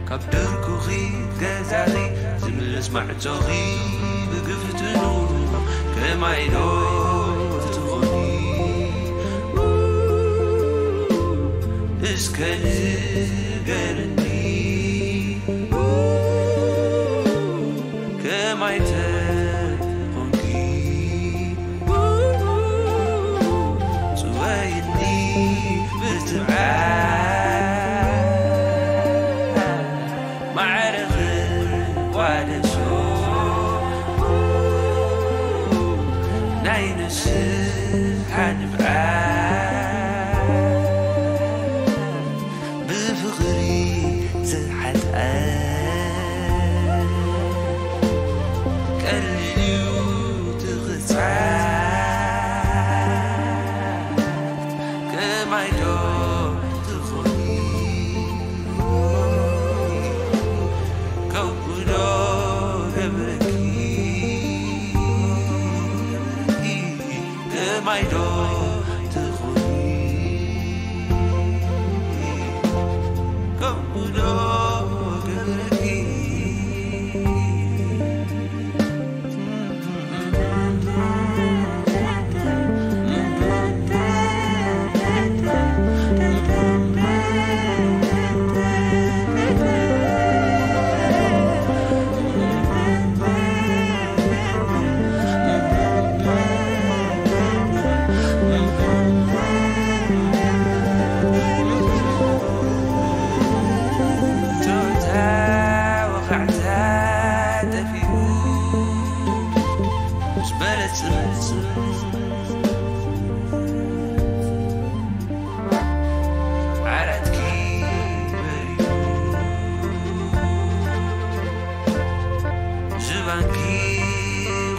ካብ ደርኩኺ ገዛኺ ዝምለስ ማዕጾኺ ብግፍትኑ ከማይ ዶ ትኾኒ? እስከ ንገርኒ ከማይ ተኾንኪ? ጽወይኒ ብትብዓት ማዕረ ክቋደሶ ናይ ንስሓ ንብዓት ብፍቕሪ ዝሓዝኣ ቀሊል እዩ ትኽጻ ከማይ ዶ ትኾኒ? ከምኡ ዶ ገብረኪ? ከማይ ዶ ትኾኒ? ከምኡ ዶ ገብረኪ? ጆታ ወኻዕታ ጠፊኡ ምስ በለ ጽምጽም ዓራትኪ በሪዱ ዝባንኪ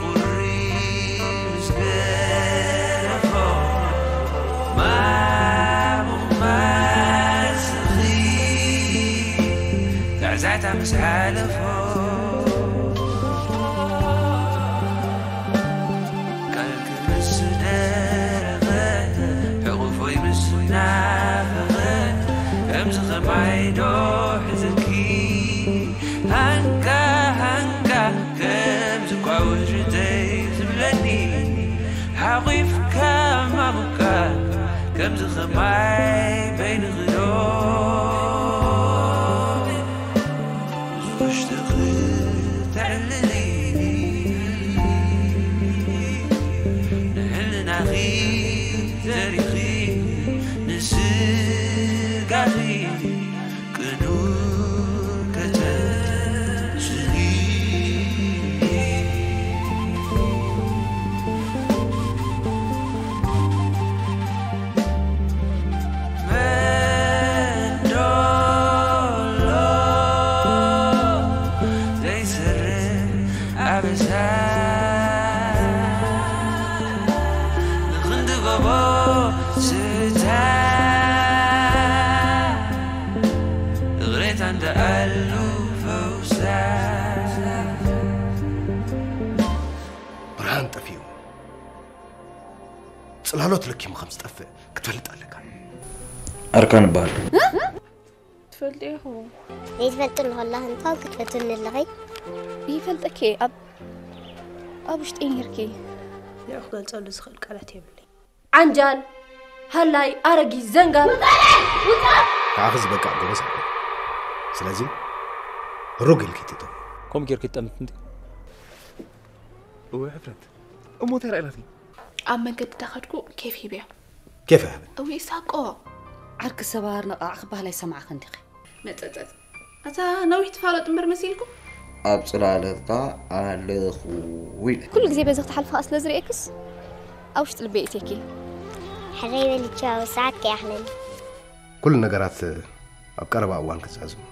ቁሪ ምስ ገረፎ ማሙቕ ማስኺ ዛዕዛዕታ ምስ ሓለፎ ቃልኪ ምስ ደረቐ ሕቑፎይ ምስ ናፈቐ ከምዚ ኸማይ ዶ ሕዘኪ ሃንካ ሃንካ ከምዚ ቋውል ሽተይ ዝብለኒ ሓቑፍካ ማሙካ ከምዚ ኸማይ በይንኺ ዶ ውሽጥኺ ተዕልሊ ንሕልናኺ ዘሪኺ ንስጋኺ ቅኑ ከተስሊ መንዶሎ ዘይስርሕ ኣበሳ ንኽንዲ ጎቦ ስታ እቕሬታ እንደ ኣሉ ፈውሳ ብርሃን ጠፊኡ ጽላሎት ለኪሙ ከም ዝጠፍእ ክትፈልጥ ኣለካ። ኣርካን እበሃል። ትፈልጥ ኢኹ ዘይትፈልጥኒ ከላ እንኳን ክትፈትኒ ኣለኺ። ይፈልጠኪ ኣብ ኣብ ውሽጢ ነርኪ ንዑ ክገልጸሉ ዝኽእል ቃላት የብለይ። ዓንጃል ሃላይ ኣረጊት ዘንጋል ንዓኺ ዝበቅዕ ጎበዝ ኣይኮን። ስለዚ ሩግ ኢልኪ ትተው። ከምኡ ጌርኪ ትጠምት እንዲ እወ ሕፍረት እሞ እንታይ ራእይላትኪ ኣብ መንገዲ እንዳኸድኩ ኬፍ ሂብያ ኬፍ ይሃበኒ እዊ ሳቆ ዓርኪ ሰባር ነቓዕ ክበሃል ኣይሰማዕኽን ዲኺ መጠጠጥ ኣታ ነዊሕ ትፋለጡ እምበር መሲልኩም ኣብ ጽላለትካ ኣለኹ ኢለ ኩሉ ግዜ በዚ ክትሓልፊ ከዓ ስለ ዝርእየክስ ኣብ ውሽጢ ልበይ እትየኪ ሕረይ በልቻ ወሰዓት ከይኣኽለኒ ኩሉ ነገራት ኣብ ቀረባ እዋን ክዛዝሙ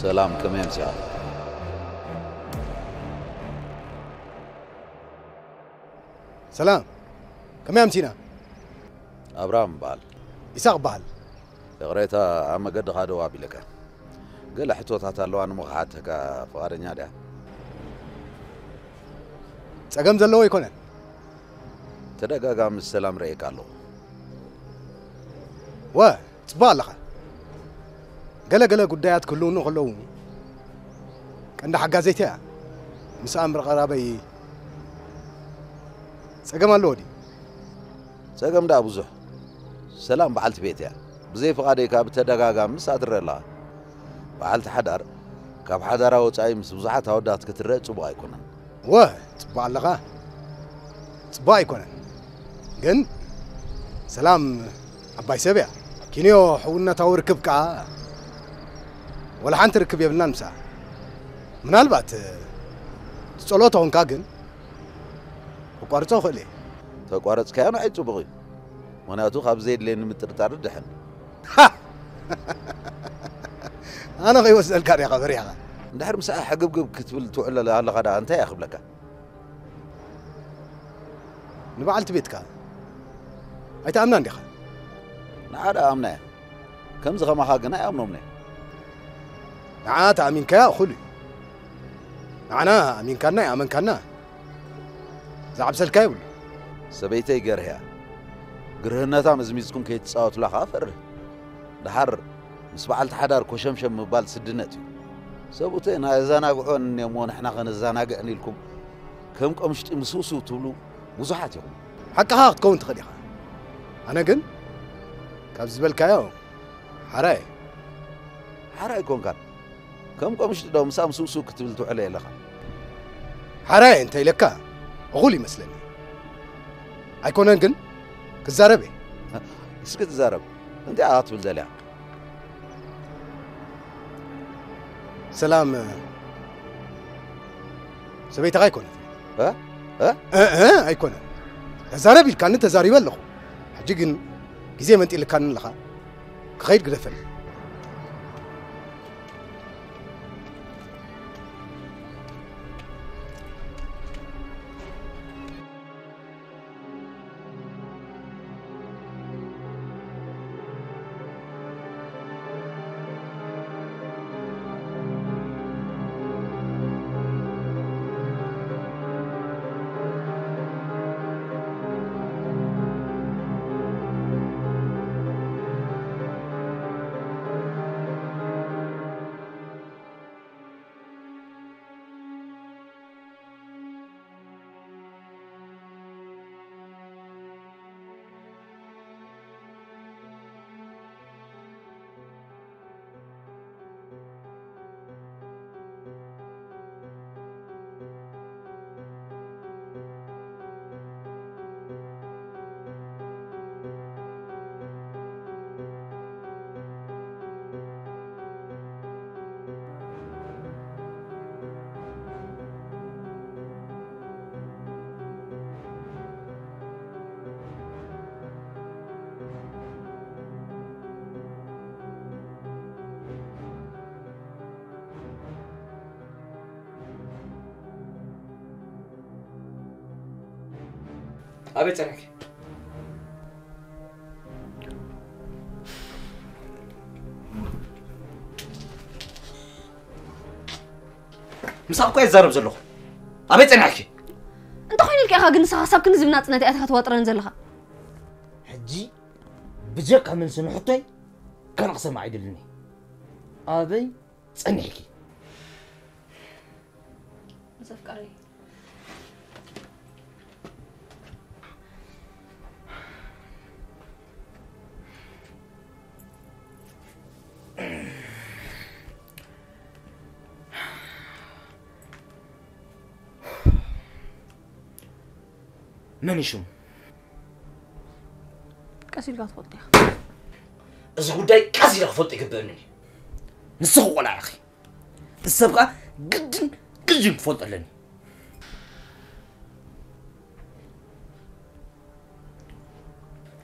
ሰላም፣ ከመይ ኣምሲኻ? ሰላም፣ ከመይ ኣምሲና? ኣብርሃም እበሃል። ኢሳቕ በሃል። ይቕሬታ፣ ኣብ መገድኻ ደው ኣቢለካ። ገለ ሕቶታት ኣለዋ፣ ንሞ ክሓተካ ፍቓደኛ ድያ? ጸገም ዘለዎ ኣይኮነን። ተደጋጋሚ ሰላም ርእየካ ኣለኹ። ወ ጽቡቕ ኣለኻ። ገለ ገለ ጉዳያት ክህልውኒ ከለዉ ቀንዲ ሓጋዘይቲ እያ። ምስኣ ምርቕራበይ ጸገም ኣለዎ ድዩ? ጸገም ደኣ ብዙሕ። ሰላም በዓልቲ ቤት እያ። ብዘይ ፍቓደይ ከኣ ብተደጋጋሚ ምስኣ ትረአ ኣለኻ። በዓልቲ ሓዳር ካብ ሓዳራ ወጻኢ ምስ ብዙሓት ኣወዳት ክትረአ ጽቡቕ ኣይኮነን። ወ ጽቡቕ ኣለኻ። ጽቡቕ ኣይኮነን። ግን ሰላም ዓባይ ሰብ እያ። ኪንዮ ሕውነታዊ ርክብ ከኣ ወላ ሓንቲ ርክብ የብልናን ምስኣ። ምናልባት ትጸልኦ ተኾንካ ግን ከቋርጾ እኽእል እየ። ተቋረጽካዮ ንዓይ ጽቡቕ እዩ። ምኽንያቱ ካብ ዘየድልየኒ ምጥርጣር ድሕን። ኣነ ከይወስደልካ ዲኻ በሪኻ። እንድሕር ምስኣ ሕግብግብ ክትብል ትውዕል ኣለኻ ደኣ እንታይ እያ ክብለካ? ንበዓልቲ ቤትካ ኣይትኣምናን ዲኻ? ንዓ ደኣ ኣምናያ። ከምዚ ከማኻ ግን ኣይኣምኖምን'የ። ንዓ ተኣሚንካያ እኹል እዩ። ንዓና ኣሚንካና ይኣመንካና ዝዓብሰልካ የብሉ። ሰበይተይ ገርህያ ግርህነታ መዝሚዝኩም ከይትጻወቱላ ከኣ ፈርህ። ደሓር ምስ በዓልቲ ሓዳር ኮሸምሸም ምባል ስድነት እዩ። ሰብኡተይ ናይ ኣዘናግዑን እሞ ንሕና ከነዘናግዕን ኢልኩም ከም ቀምሽጢ ምስውስው ትብሉ ብዙሓት ኢኹም። ሓቅኻ ክትከውን ትኽእል ኢኻ። ኣነ ግን ካብ ዝበልካዮ ሓራይ ሓራ ኣይኮንካን። ከም ቀምሽጢ ዶ ምሳም ሱሱ ክትብል ትውዕለ ኣለኻ? ሓራይ እንተ ኢለካ እኹል ይመስለኒ። ኣይኮነን ግን ክዛረብ እየ። እስኪ ትዛረብ። እንታይ ኢኻ ክትብል ደልያ? ሰላም ሰበይትኻ ኣይኮነትን። እ? እ? እ፣ እ፣ ኣይኮነን። ተዛረብ ኢልካኒ ተዛሪበ ኣለኹ። ሕጂ ግን ግዜ መንጢልካኒ ኣለኻ። ክኸይድ ግደፈኒ። ኣበይ ጸኒሕኪ? ምሳኽ እኮ እየ ዝዛረብ ዘለኹ። ኣበይ ጸኒሕኪ? እንተኾይኑ ኢልካ ኢኻ ግን ንስኻ ክሳብ ክንድዚ ብናጽነት ኢኻ ተዋጥረኒ ዘለኻ። ሕጂ ብጀካ መልሲ ንሕቶይ ካልእ ክሰምዕ ኣይደልን እየ። ኣበይ ጸኒሕኪ? ምስ ኣፍቃሪ መን እዩ ሽሙ? ቀስ ኢልካ ትፈልጦ ኢኻ። እዚ ጉዳይ ቀስ ኢለ ክፈልጦ ይግበኣኒ እዩ። ንስኺ ቆልዓ ኢኺ። ንሰብ ከኣ ግድን ግድን ክፈልጦ ኣለኒ።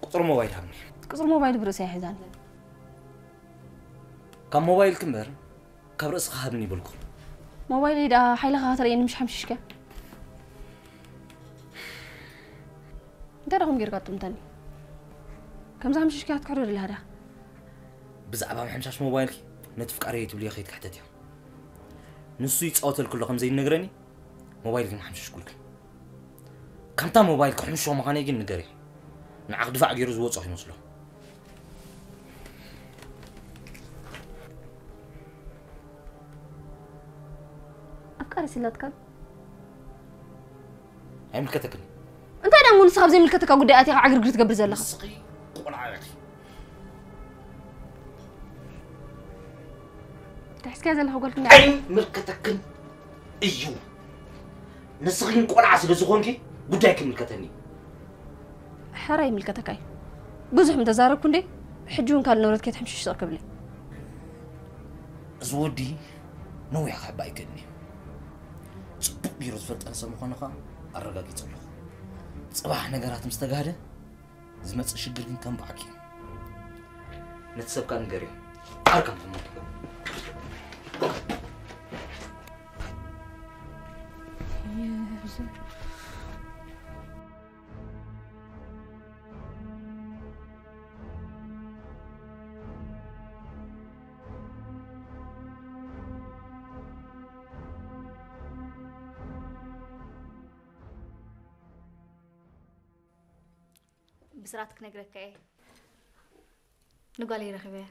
ቁጽሪ ሞባይል ሃብኒ። ቁጽሪ ሞባይል ብርእሰይ ሒዛኒ። ካብ ሞባይልኪ እምበር ካብ ርእስኻ ሃብኒ ይበልኩ። ሞባይለይ ደኣ ሓይልኻ ከተርእየኒ ምሽ ሓምሽሽከ? እንታይ ደኹም ጌርካ ትጥምተኒ? ከምዛ ሓምሽሽከ ክትክሕዶ ደሊኻ ዲኻ? ብዛዕባ ምሕምሻሽ ሞባይልኪ ነቲ ፍቃረይ ትብልዮ ከይትክሕተትዮ። ንሱ ይጻወተልኩ ኣሎ ከም ዘይነግረኒ ሞባይልኪ ምሓምሸሽኩልኪ። ከምታ ሞባይል ክሕምሾ ምዃነይ ግን ንገርዮ። ንዓኽ ድፋዕ ገይሩ ዝወጾ ይመስሎ። ኣፍቃሪ ስላትካ ኣይምልከተክን። እንታይ ደኣ ንስኻ ኣብ ዘይምልከተካ ጉዳይ ኣቲኻ ዕግርግር ትገብር ዘለኻ? ንስኺ ቆልዓ ኢኺ። ትሕዝካ ዘለኻ ጓልክ እንዳ ኣይምልከተክን እዩ። ንስኺ ቆልዓ ስለ ዝኾንኪ ጉዳይ ክምልከተኒ። ሕራይ ይምልከተካ እዩ። ብዙሕ ምተዛረብኩ እንዴ ሕጂ እውን ካልእ ንብረት ከይትሕምሽሽ ስቕ ክብል እዩ። እዚ ወዲ ነዊሕ ክሕባ ኣይክእልን እዩ። ጽቡቕ ገይሩ ዝፈልጠኒ ሰብ ምዃኑ ኸዓ ኣረጋጊጸ ኣለኹ። ጽባሕ ነገራት ምስ ተጋህደ ዝመጽእ ሽግር ግን ከም ባዕኪ እዩ። ነቲ ሰብካ ንገርዮ። ዓርካ ምትሞ ብስራት ክነግረካ እየ። ንጓለይ ረኺበያ።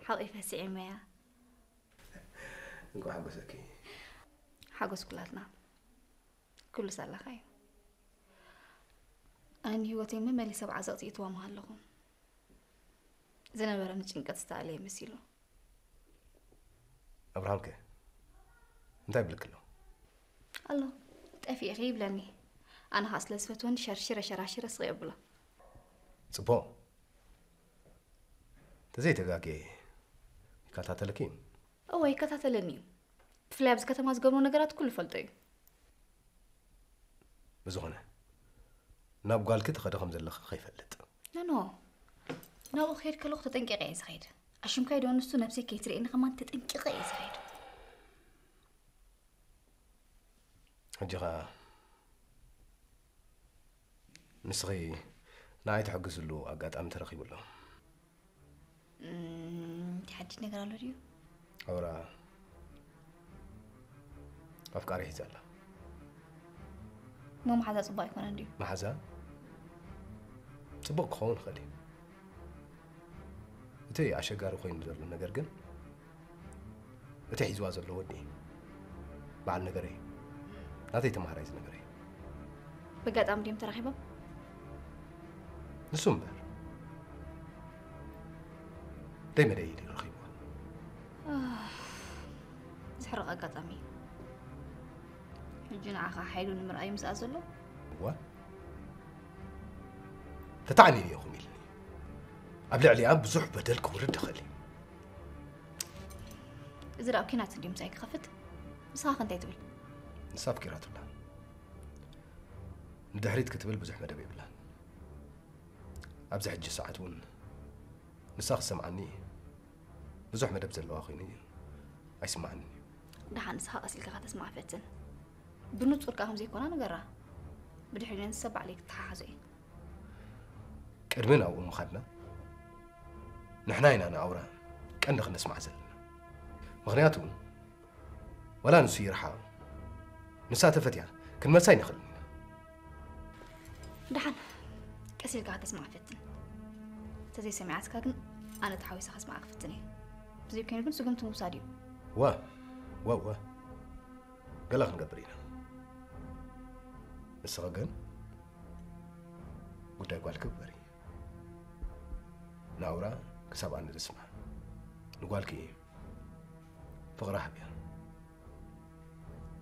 ሓቂፈ ስዒመያ። እንኳ ሓጎሰኪ። ሓጎስ ኩላትና። ኩሉ ሳላኻ እዩ። ኣነ ንህይወተይ መመሊሰ ኣብ ዓዘቕቲ እትዋ ምሃለኹ። ዝነበረኒ ጭንቀት ዝተኣለየ መሲሉ። ኣብርሃም ከ እንታይ ይብልክ ኣሎ? ኣሎ ጠፊእኺ ይብለኒ። ኣነ ኸዓ ስለ ዝፈትወኒ ሸርሽረ ሸራሽረ ስቕ የብሎ። ጽቡቕ። ተዘይተጋግየ ይከታተለኪ እዩ። እወ ይከታተለኒ እዩ። ብፍላይ ኣብዚ ከተማ ዝገብሮ ነገራት ኩሉ ፈልጦ እዩ። ብዝኾነ ናብ ጓልኪ ትኸደ ከም ዘለኺ ከይፈልጥ። ኖኖ ናብኡ ክሄድ ከለኹ ተጠንቂቐ እየ ዝኸይድ። ኣሽምካይ ዶ ንሱ ነብሰይ ከይትርእየኒ ከማን ተጠንቂቐ እየ ዝኸይድ። ሕጂ ኸዓ ንስኺ ንዓይ ትሕግዝሉ ኣጋጣሚ ተረኺቡ ኣሎ። እም፣ እቲ ሓድሽ ነገር ኣሎ ድዩ? ኣውራ ኣፍቃሪ ሒዛ ኣላ። እሞ መሓዛ ጽቡቕ ኣይኮነን ድዩ? መሓዛ ጽቡቕ ክኸውን ይኽእል እዩ። እቲ ኣሸጋሪ ኮይኑ ዘሎ ነገር ግን እቲ ሒዝዋ ዘሎ ወዲ በዓል ነገር እዩ። ናተይ ተማሃራይ ዝነበረ እዩ። በጋጣሚ ድዮም ተራኺቦም? ንሱ እምበር ደይ መደይ ድዩ ረኺብዋ። ዘሕርቕ ኣጋጣሚ እዩ። ሕጂ ንዓኻ ሓይሉ ንምርኣዩ ምስኣ ዘሎ? እዋ ተታዕኒን ኢኹም ኢልኒ። ኣብ ልዕሊኣ ብዙሕ በደል ክውርድ ይኽእል እዩ። እዚ ደኣ ኲናት እንድዩ ምሳይ ክኸፍት? ንስኻ ከ እንታይ ትብል? ንሳ ኣፍቂራትላ። ንድሕሪት ክትብል ብዙሕ መደብ የብላን። ኣብዚ ሕጂ ሰዓት እውን ንሳ ክሰምዓኒ ብዙሕ መደብ ዘለዋ ኮይኑ ኣይስምዓንን እዩ። ደሓን ንስኻ ቀስ ኢልካ ከተስምዓ ፈትን። ብንጹር ከኣ ከም ዘይኮና ንገራ። ብድሕሪኡ ንሰብ ባዕለይ ክተሓሓዞ እየ። ቅድሚ ናብኡ ምኻድና ንሕና ኢና ንኣውራ ቀንዲ ክነስምዓ ዘለና። ምኽንያቱ ዋላ ንሱ ይርሓቕ ንሳ ተፈትያ ክንመልሳ ኣይንኽእልን ኢና። ደሓን ቀስ ኢልካ ከተስምዓ ፈትን። እንተዘይሰሚዓትካ ግን ኣነ ተሓዊሰ ከስምዓ ክፍትን እየ። ብዘይኮይኑ ግን ስጉምቲ ምውሳድ እዩ። ወ ወ ወ ገለ ክንገብር ኢና። ንስኺ ግን ጉዳይ ጓልኪ ግበሪ። ናውራ ክሳብ ኣነ ዘስምዓ ንጓልኪ ፍቕሪ ሃብያ፣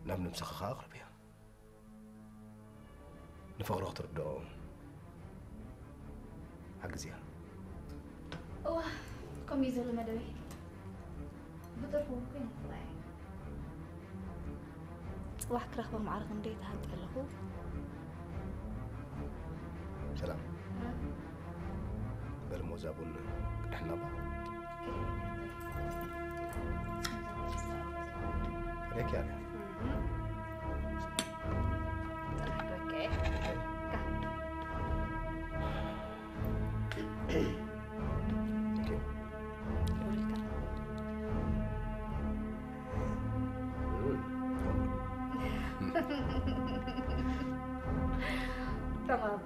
ናብ ነብስኺ ኸዓ ኣቕርብያ። ንፍቕሪ ክትርድኦ ሓግዝያ። እዋ ከምኡ እዩ ዘሎ መደበይ። ብጥርሑ እውን ኮይነ ፍቕራይ። ጽባሕ ክረኽባ ማዕረ ክንደይ ተሃንጠ ኣለኹ። ሰላም በል ሞዛ ቡን ቅድሕና እባ። Pekjani. Tamam.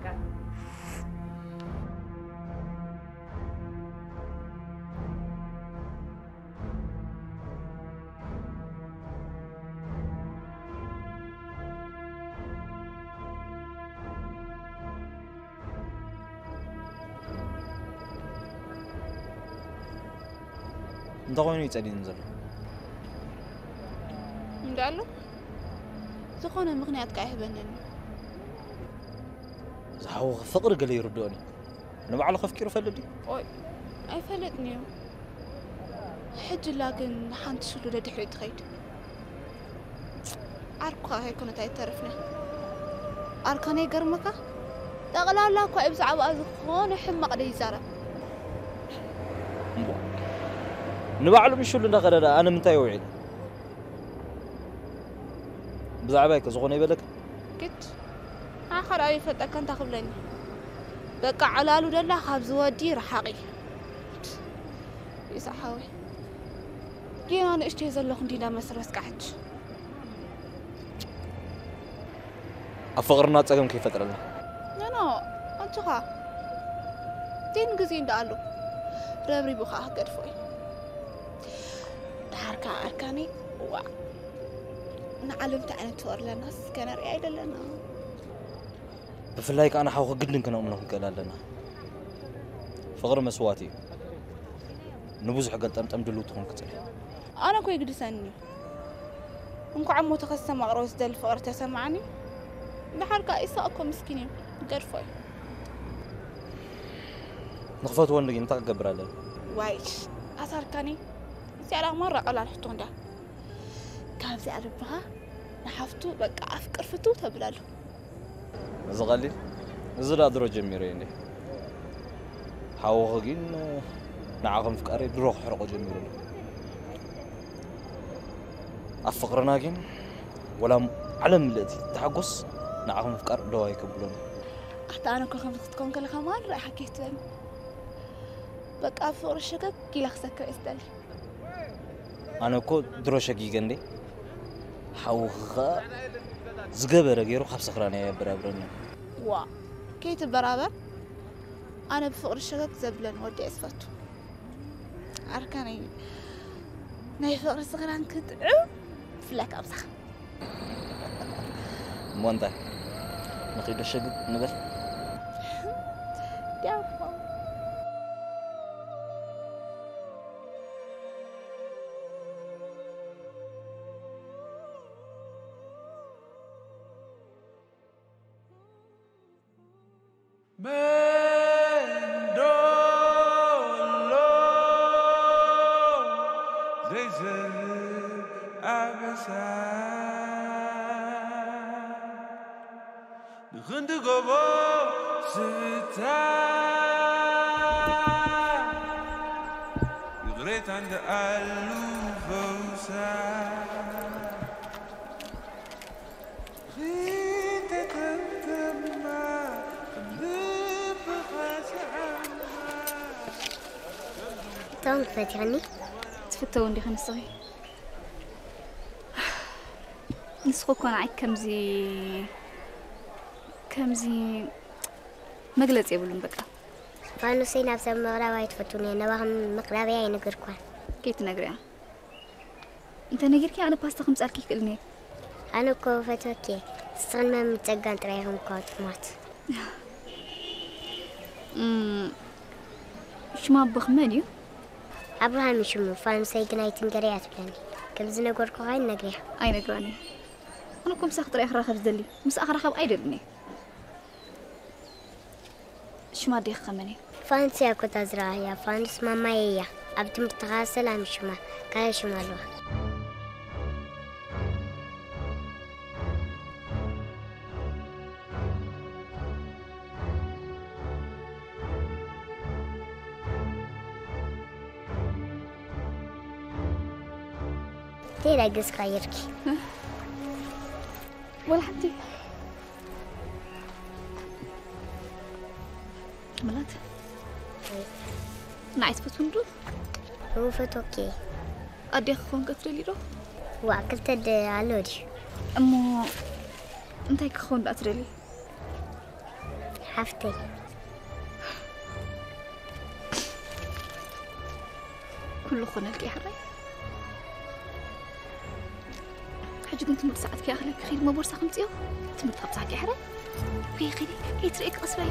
እንታይ ኮይኑ እዩ ጸሊእኒ ዘሎ? እንዳሉ ዝኾነ ምኽንያት ከኣ ይህበንን። ዝሓወኸ ፍቕሪ ገለ ይርድኦኒ። ንባዕሉ ከፍቂሩ ፈልጥ ድዩ? ኦይ ኣይፈልጥን እዩ። ሕጂ ላ ግን ሓንቲ ሽሉ ደድሕሪኡ ትኸይድ። ዓርኩኻ ከይኮነት ኣይተርፍና። ኣርካነ ይገርመካ ጠቕላላ እኳ እዩ ብዛዕባኣ ዝኾነ ሕማቕ ደይዛረብ። እምቧ ንባዕሉ ምሽሉ እንዳኸደ ደኣ ኣነ ምንታይ ውዒለ? ብዛዕባይ ከ ዝኾነ ይበለካ? ግድ ንዓኻ ደኣ ይፈልጠካ እንታይ ክብለኒ? በቃ ዕላሉ ደላ ካብዚ ወዲ ረሓቒ። ይስሓዊ ጌና ንእሽተይ ዘለኹ እንዲ እንዳመሰለስካ ሕጂ ኣብ ፍቕርና ጸገም ከይፈጥረልና። ኖኖ ኣጆኻ ዴን ግዜ እንዳኣሉ ረብሪቡ ከዓ ክገድፎ እዩ። ደሓር ከዓ ኣርካኒ ዋ ንዓለም እንታይ ዓይነት ፍቕሪ ኣለናስ ከነርኢ ኣይደለና። ብፍላይ ከዓ ንሓውኺ ግድን ክነእምኖ ክንክእል ኣለና። ፍቕሪ መስዋእቲ እዩ። ንብዙሕ ገልጠምጠም ድልው ትኾን ክጽንሕ። ኣነ እኮ ይግድሰኒ እዩ። እንኳዕ እሞ ተኸስተማቕሮ ዝደሊ ፍቕሪ ተሰማዓኒ። ደሓር ከዓ ኢሳቕ እኮ ምስኪን እዩ። ገድፎ እዩ። ንኽፈትዎ እንድጊ እንታይ ክገብር ኣለኒ? ዋይሽ ኣሳርካኒ እዚኣ ደኣ ማራ ቀላል ሕቶ እንዳ ካብዚኣ ልብኻ ንሓፍቱ በቃ ኣፍቅር ፍትው ተብለሉ። እዚ ቀሊል እዚ ዳ ድሮ ጀሚረ እንዴ ሓወኸ ግን ንዓኸም ፍቃሪ ድሮ ክሕርቆ ጀሚሩ ኣብ ፍቅርና ግን ወላ ዓለም ምልእቲ ተሓጎስ ንዓኸም ፍቃር ደዋ ይከብሎን ኣታ ኣነ እኮ ከምዚ ክትከውን ከለኻ ማን ርኣኻ ከይትበል በቃ ኣብ ፍቅሪ ሸከክ ኢላ ክሰክር እየ ዝደሊ ኣነ እኮ ድሮ ሸጊገ እንዴ ሓውኺ ኸኣ ዝገበረ ገይሩ ካብ ሰኽራን እየ የበራብረኒ ዋ ከይትበራበር ኣነ ብፍቅሪ ሸከክ ዘብለን ወዲ እየ ዝፈቱ ኣርካነይ ናይ ፍቅሪ ስኽራን ክጥዕም ብፍላይ ካብዛ እሞ እንታይ ንኺዶ ሸግግ ንበል ዲያፎ መንዶሎ ዘይዘልእ ኣበሳ ንኽንዲ ጎቦ ስብታ ይቕሬታ እንደኣሉ ፈውሳ ቶም ፈቲኽኒ ትፍተው እንዲኺ ንስኺ ንስኺ እኮ ንዓይ ከምዚ ከምዚ መግለፂ የብሉን በቃ ፋኑሰይ ናብ ሰብ ምቕራብ ኣይትፈቱን እየ ነባኹም ምቕራበይ ኣይነገርኳን ከይትነግርያ እንተ ነጊርኪ ኣነ ፓስታ ከምጻልኪ ይክእልኒ ኣነ እኮ ፈትወኪ ስኽን መም ጸጋን ጥራይ ኢኹም እኳ ጥሙት ሽማ ኣቦኽ መን እዩ ኣብርሃም እዩ ሽሙ ፋኑሰይ ግን ኣይትንገርያ ትብለኒ ከም ዝነገርኩኻ ይነግርያ ኣይነግራን እየ ኣነ እኮ ምሳኺ ጥራይ ክራኸብ ዝደሊ ምስኣ ክራኸብ ኣይደልን እየ ሽማ ኣዴኺ ከመን እዩ ፋንስ እያ ኮታ ዝረኣያ ፋንስ ማማየ እያ ኣብ ትምህርትኻ ሰላም ሽማ ካልእ ሽማ ኣለዋ ሓፍተይ፣ ናይ ገዝካ ይርኪ። ወላ ሓንቲ ምላት ንዓይ ትፈትውኒ ዶ? እው፣ ፈትወኪ። ኣዴ ክኸውን ከ ትደሊ ዶ? ዋዕ፣ ክልተ ደ ኣሎ ድዩ? እሞ እንታይ ክኸውን ደኣ ትደሊ? ሓፍተይ። ኩሉ ክኾነልኪ ይሕራይ። ሕጂ ግን ትምህርቲ ሰዓት ከይኣኽለኪ ኺድ መቦርሳ ከምፅዮ ትምህርቲ ኣብፅሓ ከይሕረ ከይኸዲ ከይትርእየኪ ቀስ በለ።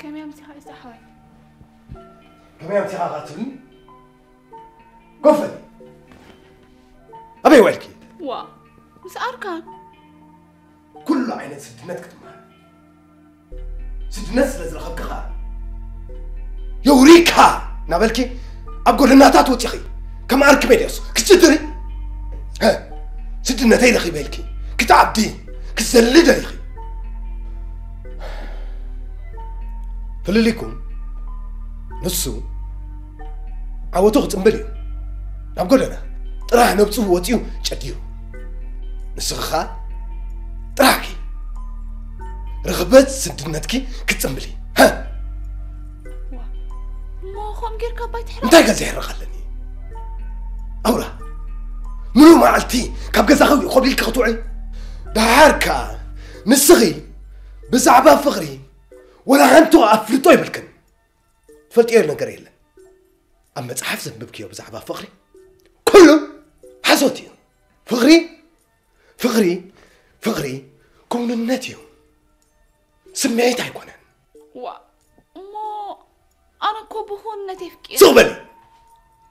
ከመይ ኣምሲኻ ኢሳሓወይ? ከመይ ኣምሲኻ ትብልኒ? ጎፈል ኣበይ ዋልኪ? ዋ ምስ ኣርካን ኩሉ ዓይነት ስድነት ክትመሃር ስድነት ስለ ዝረኸብኪ ኸኣ የውሪካ እናበልኪ ኣብ ጎደናታት ወፂኺ ከም ኣርኪሜድዮስ ክትጭድሪ ስድነተይ ረኺበ ኢልኪ ክትዓብዲ ክትዘሊ ደሊኺ ፍልልይኩም ንሱ ዓወቱ ክፅምብል እዩ ናብ ጎደና ጥራሕ ነብፁ ወፂኡ ጨዲሩ ንስኺ ኸዓ ጥራሕኪ ርኽበት ስድነትኪ ክትፅምብሊ እሞ ከምኡ ጌርካ ኣባይ ትሕረ እንታይ ገዛ ይሕረቕ ኣለኒ ኣውራ ምሉ መዓልቲ ካብ ገዛኺ ኮብሊልኪ ክትውዕሊ ደሓር ከኣ ንስኺ ብዛዕባ ፍቕሪ ወላ ሓንቲ ኣፍልጦ የብልክን ትፈልጥዮ ነገር የለን ኣብ መፅሓፍ ዘንብብክዮ ብዛዕባ ፍቕሪ ኩሉ ሓሶት እዩ ፍቕሪ ፍቕሪ ፍቕሪ ክውንነት እዩ ስምዒት ኣይኮነን ዋ እሞ ኣነ እኮ ብኹንነት የፍቅር ስቕ በሊ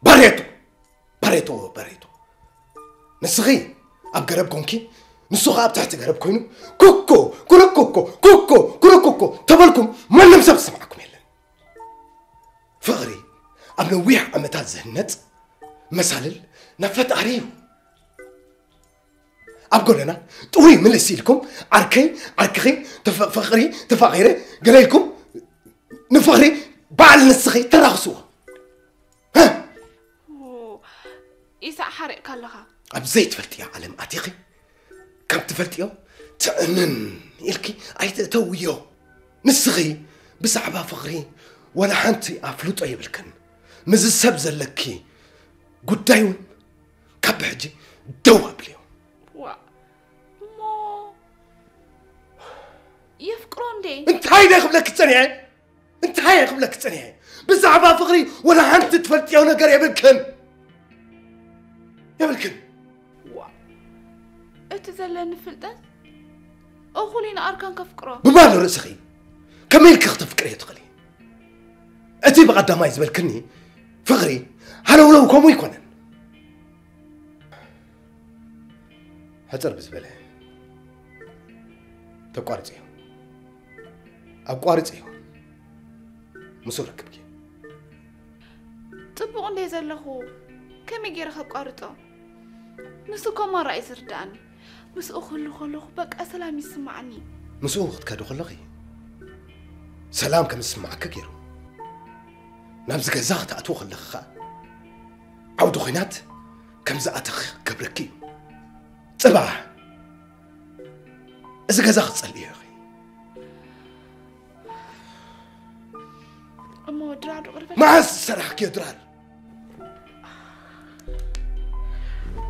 ባሬቶ ባሬቶ ባሬቶ ንስኺ ኣብ ገረብ ኮንኪ ንሱ ኸዓ ኣብ ትሕቲ ገረብ ኮይኑ ኩኮ ኩርኩኮ ኩኮ ኩርኩኮ ተበልኩም ማንም ሰብ ዝሰምዓኩም የለን ፍቕሪ ኣብ ነዊሕ ዓመታት ዝህነፅ መሳልል ናብ ፈጣሪ እዩ ኣብ ጎደና ጥውይ ምልስ ኢልኩም ዓርከይ ዓርክኺ ፍቕሪ ተፋቒረ ገለ ኢልኩም ንፍቕሪ በዓል ንስኺ ተራኽስዎ ኢሳዕ ሓሪቕካ ኣለኻ ኣብ ዘይትፈልጥዮ ዓለም ኣቲኺ ከም ትፈልጥዮ ትዕንን ኢልኪ ኣይትእተውዮ ንስኺ ብዛዕባ ፍቕሪ ወላ ሓንቲ ኣፍልጦ የብልክን ምስዚ ሰብ ዘለኪ ጉዳይ እውን ካብ ብሕጂ ደው ኣብልዮ ዋ እሞ የፍቅሮ እንዴ እንታይ ደ ክብለኪ ጸኒሐ እንታይ ክብለኪ ጸኒሐ ብዛዕባ ፍቕሪ ወላ ሓንቲ ትፈልጥዮ ነገር የብልክን የብልክን ዋ እቲ ዘለኒ ፍልጠት እኹል ኢና ኣርካን ከፍቅሮ ብባዶ ርእስኺ ከመይ ኢልኪ ክተፍቅርዮ ትኽእሊ እቲ ብቐዳማይ ዝበልክኒ ፍቕሪ ሃለውለው ከምኡ ኣይኮነን ሕፅር ብዝበለ ተቋርፅዮ ኣቋርፅዮ ምስኡ ርክብኪ ፅቡቕ እንደ ዘለኹ ከመይ ገይረ ከቋርጦ ንሱ ኮማራ እዩ ዝርዳእኒ ምስኡ ክህሉ ከለኹ በቃ ሰላም ይስማዓኒ ምስኡ ክትከዱ ከለኺ ሰላም ከም ዝስምዓካ ገይሩ። ናብዚ ገዛ ክትኣትዎ ከለኻ ኸኣ ዓውዲ ኲናት ከም ዝኣተኺ ክገብረኪ እዩ። ጽባሕ እዚ ገዛ ክትጸልእዮ ኢኺ። እሞ ድራር ዶ ቅርበት? መዓስ ዝሰራሕክዮ ድራር?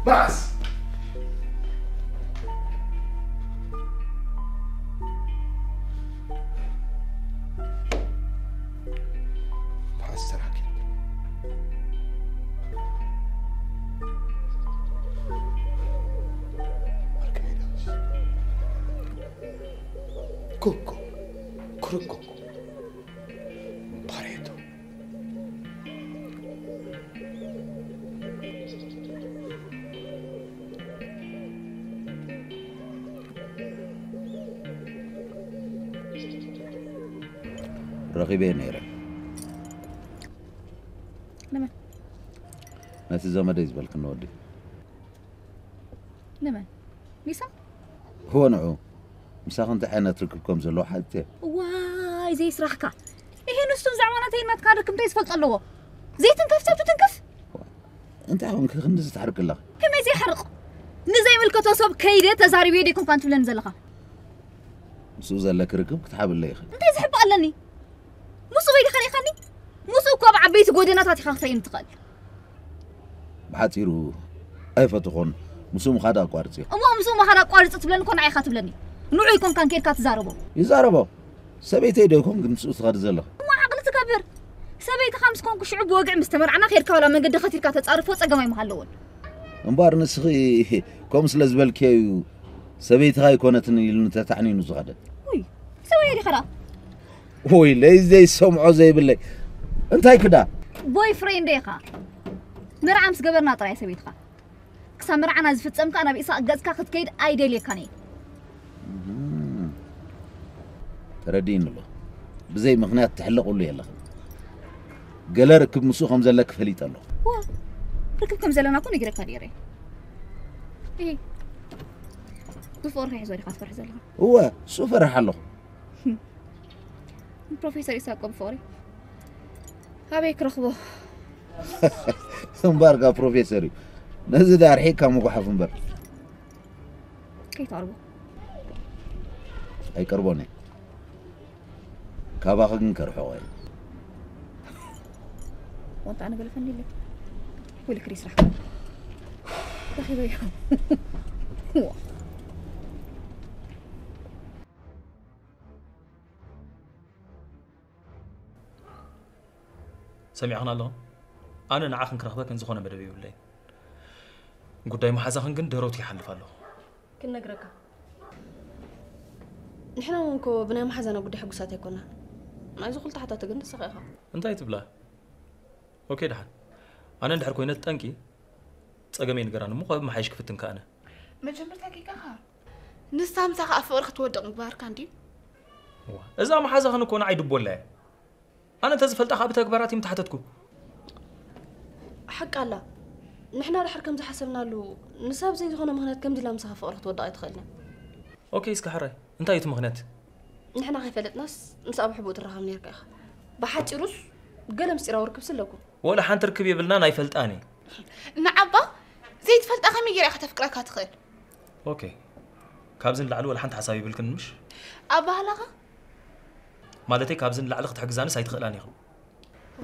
መዓስ? መዓስ ዝሰራሕክዮ? ኩኩ፣ ኩርኩኩ፣ ፓሬቶ። ረኺበ ነይረ። ንመን? ነቲ ዘመደይ ዝበልክኒ ወዲ። ንመን? ሚሳ? እወ ንዑ። ምሳኺ እንታይ ዓይነት ርክብ ከም ዘለዎ ሓቲተ። ዋይ፣ ዘይስራሕካ። ይሄ ንሱ ብዛዕባ ናተይ ናትካ ርክብ እንታይ ዝፈልጦ ኣለዎ? ዘይትንከፍ ሰብ ትትንክፍ። እንታይ ኾንኪ ክንድዚ ትሓርቂ ኣለኺ? ከመይ ዘይሓርቕ? ንዘይምልከቶ ሰብ ከይደ ተዛሪበ ዶ ኣይኮንካን ትብለኒ ዘለኻ? ምስኡ ዘለኪ ርክብ ክትሓብለ ኢኺ። እንታይ ዝሕባእ ኣለኒ? ምስኡ ወይ ዲኻ ርኢኻኒ? ምስኡ እኮ ኣብ ዓበይቲ ጎደናታት ኢኻ ክትርእየኒ ትኽእል። ብሓጺሩ ኣይፈትኾን። ምስኡ ምኻድ ኣቋርጺ። እሞ ምስኡ ምኻድ ኣቋርጺ ትብለኒ እኮ ንዓይ ኢኻ ትብለኒ። ንዑ ኣይኮንካን ኬድካ ትዛረቦ። ይዛረቦ። ሰበይተይ ዶ ይኮን ግን ምስኡ ትኸዲ ዘለኺ? እሞ ዓቕሊ ትገብር። ሰበይትኻ ምስ ኮንኩ ሽዑ ብወግዒ ምስ ተመርዓና ኬድካ ዋላ መንገዲ ኸቲርካ ተጻርፎ ጸገም ኣይምሃለዎን። እምበኣር ንስኺ ከምኡ ስለ ዝበልክዮ እዩ ሰበይትኻ ኣይኮነትን ኢሉኒ ተታዕኒኑ ዝኸደ። ውይ፣ ሰብኣይ ዲኻ ደኣ? ወይ ለይ ዘይሰምዖ ዘይብለይ። እንታይ ክዳ? ቦይ ፍሬንደይ ኢኻ። መርዓ ምስ ገበርና ጥራይ ሰበይትኻ። ክሳብ መርዓና ዝፍጸም ከኣ ናብ ኢሳቕ ገጽካ ክትከይድ ኣይደልየካን እየ። እም። ተረዲእኒ ኣሎ። ብዘይ ምኽንያት ትሕለቕሉ የለኽን። ገለ ርክብ ምስኡ ከም ዘለኪ ፈሊጠ ኣለኹ። ዋ፣ ርክብ ከም ዘለና እኮ ነጊረካ ነይረ። እሂ፣ ብፍቕርካ ይሕዞ ዲኻ ትፈርሕ ዘለኻ? እወ፣ እሱ እፈርሕ ኣለኹ። ፕሮፌሰር ኢሳቅ እኮ ብፍቕሪ ኣበይ ክረኽቦ? እምበኣርካ ፕሮፌሰር እዩ። ነዚ ዳ ኣርሒቕካ ምጉሓፍ እምበር። ከይተቕርቦ። ኣይቀርቦን እየ። ካባኺ ግን ከርሕቖ እየ። ወንታ ኣነ ገለፈኒ ኢለ። ወይልክ ሪስራሕ። ረኺበዮ። ሰሚዕኽን ኣለኹን? ኣነ ንዓኽን ክረኽበክን ዝኾነ መደብ የብለይን። ጉዳይ መሓዛኽን ግን ደረቱ ይሓልፍ ኣለኹ። ክንነግረካ። ንሕና እውን እኮ ብናይ መሓዛና ጉዳይ ሕጉሳት ኣይኮናን። ናይዚ ኩሉ ተሓታቲ ግን ንስኻ ኢኻ። እንታይ ትብላ? ኦኬ፣ ደሓን። ኣነ እንድሕር ኮይነ ጠንቂ ጸገመይ ንገራኒ እሞ ካብ መሓይሽ ክፍትን ከኣነ። መጀመርታ ጌጋኻ ንሳ ምሳኻ ኣብ ፍቕሪ ክትወድቕ ምግባርካ እንድዩ። እዋ፣ እዛ መሓዛኽን እኮ ንዓይ ድቦላ እያ። ኣነ እንተዝፈልጣ ካብ ተግባራት ይምተሓተትኩ። ሓቂ ኣላ። ንሕና ድሕር ከም ዝሓሰብናሉ ንሳ ብዘይ ዝኾነ ምኽንያት ከምዚ ኢላ ምሳኻ ፍቕሪ ክትወድቕ ኣይትኽእልን እያ። ኦኬ፣ እስከ ሕራይ። እንታይ እዩ እቲ ምኽንያት? ንሕና ከይፈለጥናስ ምስ ኣብ ሕቡእ ትራኸብ ነይርካ ኢኻ። ብሓጺሩስ ገለ ምስጢራዊ ርክብ ስለኩም። ወላ ሓንቲ ርክብ የብልናን ኣይፈልጣን እየ። ንዓባ ዘይትፈልጣ ከመይ ገይራ ኢኻ ተፍቅረካ ትኽእል? ኦኬ። ካብዚ ንላዕሊ ወላ ሓንቲ ሓሳብ የብልክን ምሽ? ኣባህላኻ? ማለተይ ካብዚ ንላዕሊ ክትሕግዛንስ ኣይትኽእላን ኢኽን።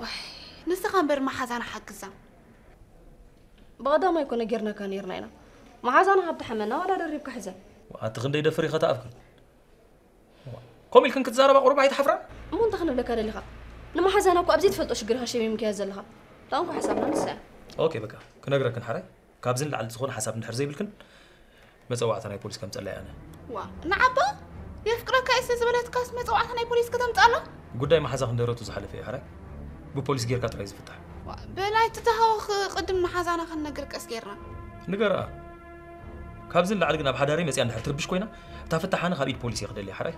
ዋይ፣ ንስኻ እምበር መሓዛና ሓግዛ። ብቐዳማይ እኮ ነጊርናካ ነይርና ኢና። መሓዛና ካብ ተሓመና ዋላ ደሪብካ ሕዘ። ኣቲ ክንደይ ደፍር ኢኻ ተኣፍክን? ከምኡ ኢልክን ክትዛረባ ቁሩብ ኣይትሓፍራን? እሞ እንታይ ክንብለካ ደሊኻ? ንመሓዛና እኮ ኣብ ዘይትፈልጦ ሽግር ኢኻ ሸሚምካያ ዘለኻ። እታ እንኮ ሓሳብና ንሳ እያ። ኦኬ፣ በቃ፣ ክነግረክን ሓራይ። ካብዚ ንላዕሊ ዝኾነ ሓሳብ እንድሕር ዘይብልክን፣ መጸዋዕታ ናይ ፖሊስ ከምጸላ እየ ኣነ። ዋ፣ ንዓባ የፍቅረካ እየ ስለ ዝበለትካስ መጸዋዕታ ናይ ፖሊስ ከተምጻላ? ጉዳይ መሓዛ ክንደረቱ ዝሓለፈ እዩ ሓራይ። ብፖሊስ ጌርካ ጥራይ ዝፍታሕ። ዋ፣ በላይ ትተሃወኽ ቅድም መሓዛና ክንነግር ቀስ ጌርና። ንገርኣ። ካብዚ ንላዕሊ ግን ኣብ ሓዳረይ መጽያ እንድሕር ትርብሽ ኮይና፣ እታ ፍታሓኒ ካብ ኢድ ፖሊስ እየ ክደልያ ሓራይ።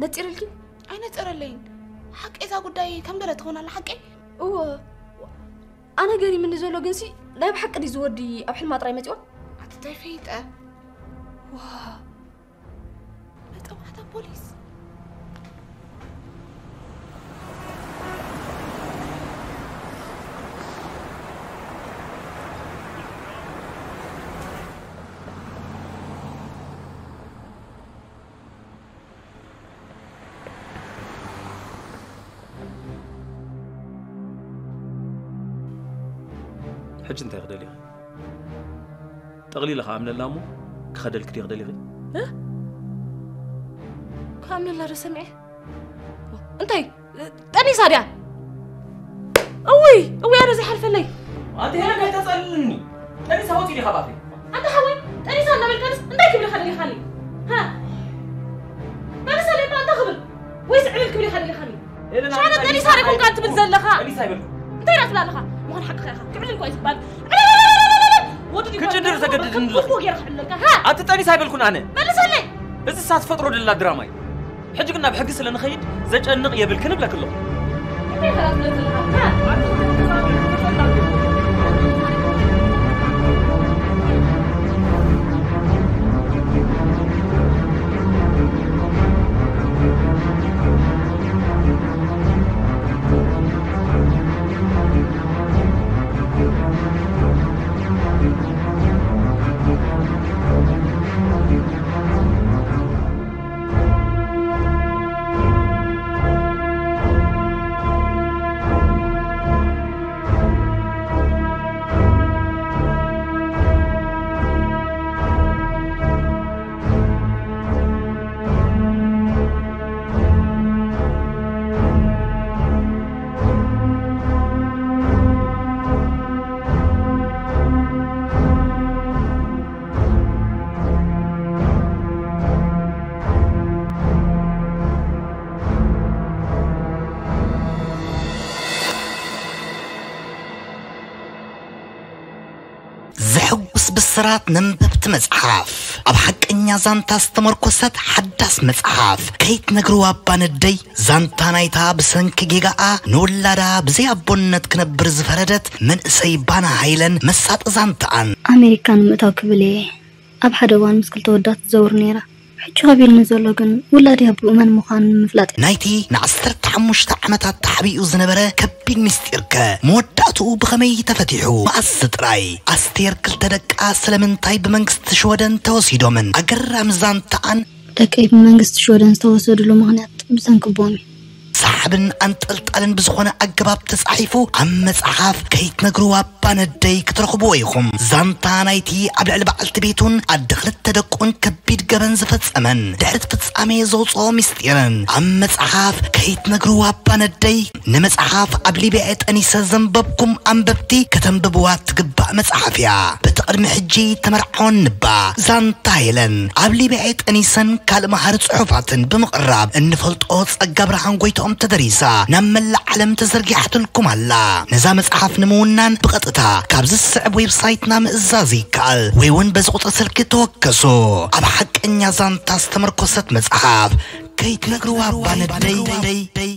ነጺርልኪ? ኣይነጸረለይን። ሓቂ እዛ ጉዳይ ከም ገለ ትኾን ኣላ ሓቂ? እወ። ኣነ ገሪምኒ ዘሎ ግንሲ ናይ ብሓቂ ድዩ ዝወዲ ኣብ ሕልማ ጥራይ መጺዋ? ኣቲ እንታይ ፈይጠ? ዋ፣ መጠማዕታ ፖሊስ። ሕጂ እንታይ ክደሊ ኢኺ? ጠቕሊለ ክኣምነላ እሞ ክኸደልኪ ድየ ክደሊኺ? እ? ክኣምነላ ዶ ሰሚዐ? እንታይ? ጠኒሳ ድያ? እውይ፣ እውይ፣ ኣነ ዘይሓልፈለይ። ኣንቲ ሄለን ከይተጸልልኒ። ጠኒሳ ወጺ ዲኻ ባፈይ? ኣንታ ሓወይ፣ ጠኒሳ እናበልካንስ እንታይ ክብልኻ ደሊኻኒ? ሃ? መልሰለይ እባ እንታይ ክብል? ወይስ ዕልል ክብል ኢኻ ደሊኻኒ? ሄለን፣ ሻነ ኣንቲ ጠኒሳ ዶ ኣይኮንካን ትብል ዘለኻ? ጠኒሳ ኣይበልኩ። እንታይ ኢኻ ትብል ኣለኻ? ምዃን ሓቅኻ ኢኻ። ክዕልል እኳ እዩ ዝበሃል። ዕልል! ወዲ ዲባ ክጭድር ዘገድድኒ ኣለኻ። ጽቡቕ ገይረ ክዕልለካ። ሃ? ኣንቲ ጠኒሳ ኣይበልኩን ኣነ። መልሰለይ! እዚ እሳ ትፈጥሮ ደላ ድራማ እዩ። ሕጂ ግን ናብ ሕጊ ስለ ንኸይድ ዘጨንቕ የብልክን እብለኪ ኣለኹ። እንታይ ኢኻ ትብል ዘለኻ? ሃ? ዘሕጉስ ብስራት ነንበብቲ መጽሓፍ። ኣብ ሓቀኛ ዛንታ ዝተመርኮሰት ሓዳስ መጽሓፍ ከይትነግርዋ እባ ነደይ። ዛንታ ናይታ ብሰንኪ ጌጋኣ ንውላዳ ብዘይ ኣቦነት ክነብር ዝፈረደት መንእሰይ ባና ሃይለን መሳጢ ዛንታኣን። ኣሜሪካ ንምእታው ክብል እየ ኣብ ሓደ እዋን ምስ ክልተ ወዳት ትዘውር ነይራ። ሕጂ ከቢድኒ ዘሎ ግን ውላደይ ኣቦኡ መን ምዃኑ ንምፍላጥ እዩ። ናይቲ ንዓሰርተ ሓሙሽተ ዓመታት ተሓቢኡ ዝነበረ ከቢድ ምስጢርከ መወዳእትኡ ብኸመይ ተፈቲሑ? መኣስ ጥራይ? ኣስቴር ክልተ ደቃ ስለምንታይ ብመንግስቲ ሽወደን ተወሲዶምን? ኣገራሚ ዛንታኣን። ደቀይ ብመንግስቲ ሽወደን ዝተወሰድሉ ምኽንያት ብሰንኪ ኣቦኦም እዩ። ሰሓብን ኣንጠልጣልን ብዝኾነ ኣገባብ ተጻሒፉ ኣብ መጽሓፍ ከይትነግርዋ እባ ነደይ ክትረኽብዎ ኢኹም። ዛንታ ናይቲ ኣብ ልዕሊ በዓልቲ ቤቱን ኣደ ክልተ ደቁን ከቢድ ገበን ዝፈጸመን ድሕሪ እቲ ፍጻሜ ዘውጽኦ ምስጢርን ኣብ መጽሓፍ ከይትነግርዋ እባ ነደይ። ንመጽሓፍ ኣብ ሊብያ ጠኒሰ ዘንበብኩም ኣንበብቲ ከተንብብዋ ትግባእ መጽሓፍ እያ። በቲ ቅድሚ ሕጂ ተመርዓወን ንባ ዛንታ ሄለን ኣብ ሊብያ ጠኒሰን ካልእ መሃሪ ጽሑፋትን ብምቕራብ እንፈልጦ ጸጋ ብርሃን ጎይትኦም ተደሪሳ ናብ መላእ ዓለም ተዘርጊሓትልኩም ኣላ። ነዛ መጽሓፍ ንምውናን ብቐጥታ ካብዚ ዝስዕብ ዌብሳይትና ምእዛዝ ይከኣል ወይ እውን በዚ ቁጽሪ ስልኪ ተወከሱ። ኣብ ሓቀኛ ዛንታ ዝተመርኮሰት መጽሓፍ ከይትነግርዋ እባ ነደይ።